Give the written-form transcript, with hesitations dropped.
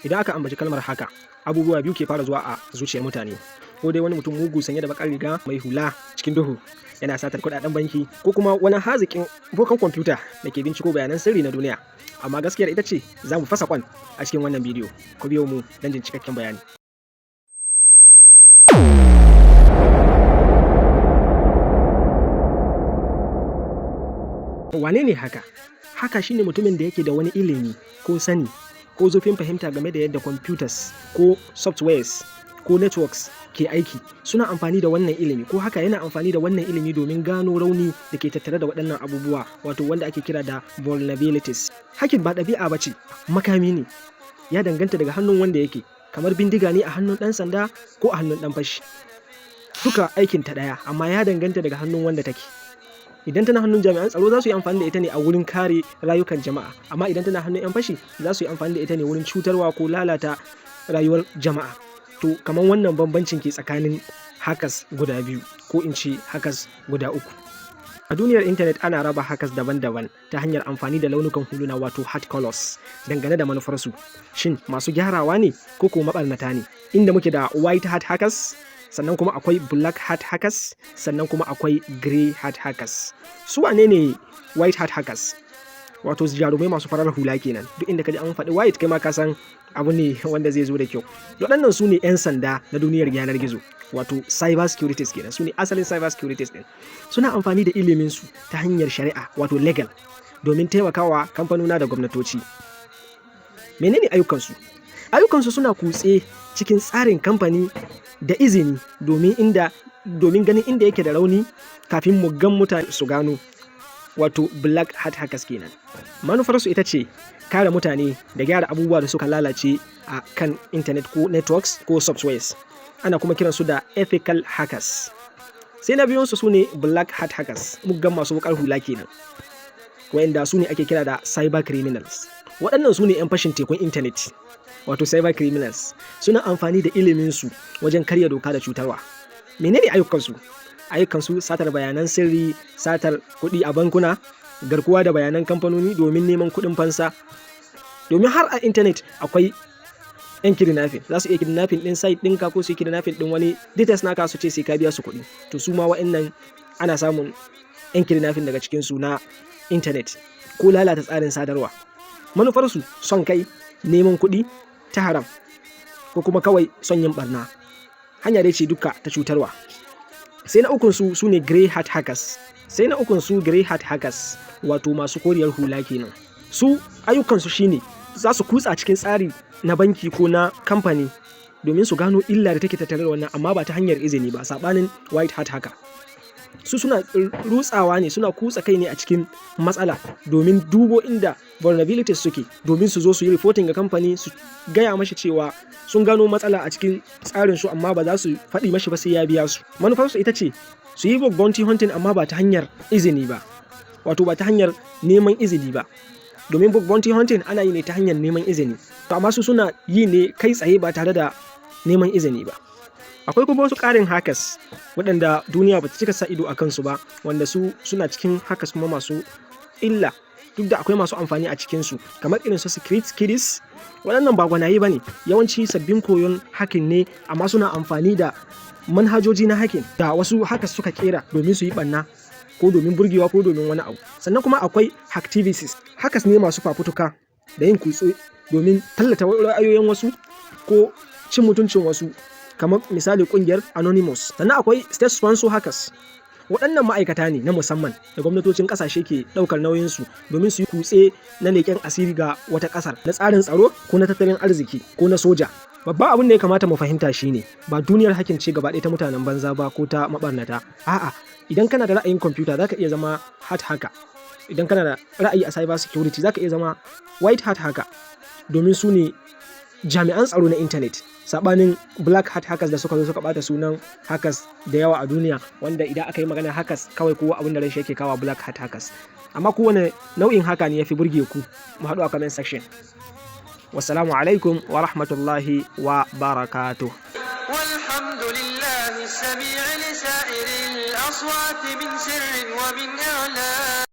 Idan aka ambaci kalmar hacker, abubuwa biyu ke fara zuwa a zuciyar mutane. Ko dai wani mutum mugu sanye da bakar riga mai hula cikin duhu yana satar kudaden banki, ko kuma wani haziƙin bokan kwamfuta da ke binciko bayanan sirri na duniya. Amma gaskiyar ita ce za mu fasa kwan a cikin wannan bidiyo. Ku biyo mu don jin cikakken bayani. Wane ne hacker? Hacker shine mutumin da yake da wani ilimi ko sani ko zurfin fahimta game da yadda computers ko softwares ko networks ke aiki. Suna amfani da wannan ilimi, ko hacker yana amfani da wannan ilimi domin gano rauni da ke tattare da waɗannan abubuwa, wato wanda ake kira da vulnerabilities. Hacking ba ɗabi'a ba ce, makami ne. Ya danganta daga hannun wanda yake, kamar bindiga ne a hannun ɗan sanda ko a hannun ɗan fashi. Duka aikin ta ɗaya, amma ya danganta daga hannun wanda take. Idan tana hannun jami'an tsaro, za su yi amfani da ita ne a wurin kare rayukan jama'a, amma idan tana hannun 'yan fashi, za su yi amfani da ita ne wurin cutarwa ko lalata rayuwar jama'a. To, kamar wannan bambancin ke tsakanin hackers guda biyu, ko in ce hackers guda uku. A duniyar intanet ana raba hackers daban-daban ta hanyar amfani da launukan huluna, wato hat colors, dangane da manufarsu. Shin masu gyarawa ne ko ko maɓarnata ne? Inda muke da white hat hackers, sannan kuma akwai black hat hackers, sannan kuma akwai grey hat hackers. Su wane ne white hat hackers? Wato jarumai masu farar hula kenan. Duk inda ka ji an faɗi white, kai ma ka san abu ne wanda zai zo da kyau. Waɗannan su ne 'yan sanda na duniyar yanar gizo, wato cyber securities kenan. Su ne asalin cyber securities din. Suna amfani da ilimin su ta hanyar shari'a, wato legal, domin taimakawa kamfanona da gwamnatoci. Menene ayyukansu? Ayyukansu suna kutse cikin tsarin kamfani da izini domin ganin inda yake da rauni kafin muggan mutane su gano, wato black hat hackers kenan. Manufarsu ita ce kare mutane da gyara abubuwa da suka lalace a kan intanet ko networks ko softwares. Ana kuma kiransu da ethical hackers. Sai na biyunsu, su ne black hat hackers, muggan masu wukar hula kenan, wa'inda su ne ake kira da cyber criminals. Waɗannan su ne 'yan fashin tekun intanet, wato cyber criminals. Suna amfani da iliminsu wajen karya doka da cutarwa. Menene ayyukansu? Ayyukansu satar bayanan sirri, satar kuɗi a bankuna, garkuwa da bayanan kamfanoni domin neman kuɗin fansa, domin har a intanet akwai 'yan kidnapping. Za su iya kidnapping ɗin site ɗinka ko su yi kidnapping ɗin wani details naka, su ce sai ka biya su kuɗi. To, su ma wa'annan ana samun 'yan kidnapping daga cikinsu na intanet, ko lalata tsarin sadarwa. Manufarsu son kai, neman kuɗi ta haram, ko kuma kawai son yin barna. Hanya dai ce duka ta cutarwa. Sai na ukun su, su ne grey hat hackers. Sai na ukun su, grey hat hackers, wato masu koriyar hula kenan. Su ayyukansu shine za su kutsa cikin tsari na banki ko na kamfani domin su gano illa da take tattare da wannan, amma ba ta hanyar izini ba, sabanin white hat hacker. Su suna rutsawa ne, suna kutsa kai ne a cikin matsala domin dubo inda vulnerabilities suke, domin su zo su yi reporting ga kamfani, su gaya mashi cewa sun gano matsala a cikin tsarin su, amma ba za su faɗi mashi ba sai ya biya su. Manufarsu ita ce su yi bug bounty hunting, amma ba ta hanyar izini ba, wato ba ta hanyar neman izini ba, domin bug bounty hunting ana yi ne ta hanyar neman izini. To, amma su suna yi ne kai tsaye ba tare da neman izini ba. Akwai kuma wasu ƙarin hackers waɗanda duniya ba ta cika sa ido a kansu ba, wanda su suna cikin hackers kuma masu illa, duk da akwai masu amfani a cikinsu, kamar irin su script kiddies. Waɗannan ba gwanaye ba ne, yawanci sabbin koyon hacking ne, amma suna amfani da manhajoji na hacking da wasu hackers suka kera domin su yi ɓanna ko domin burgewa ko domin wani abu. Sannan kuma akwai hacktivists. Hackers ne masu fafutuka da yin kutse domin tallata ra'ayoyin wasu ko cin mutuncin wasu, kamar misali kungiyar Anonymous. Sannan akwai state sponsor hackers. Waɗannan ma'aikata ne na musamman da gwamnatocin ƙasashe ke ɗaukar nauyinsu domin su yi kutse na leƙen asiri ga wata ƙasar, na tsarin tsaro ko na tattalin arziki ko na soja. Babban abin da ya kamata mu fahimta shine ba duniyar hacking ce gaba ɗaya ta mutanen banza ba ko ta mabarnata. A'a, idan kana da ra'ayin kwamfuta, zaka iya zama hat hacker. Idan kana da ra'ayi a cyber security, zaka iya zama white hat hacker, domin su ne jami'an tsaro na intanet, sabanin black hat hackers da suka zo suka bata sunan hackers da yawa a duniya, wanda idan aka yi magana hackers, kawai kowa abin da ranshi yake kawo black hat hackers. Amma kowane nau'in hacker ne ya fi burge ku? Mu haɗu a comment section. Wassalamu alaikum wa rahmatullahi wa barakatuh. والحمد لله السميع لسائر الأصوات من سر ومن إعلان.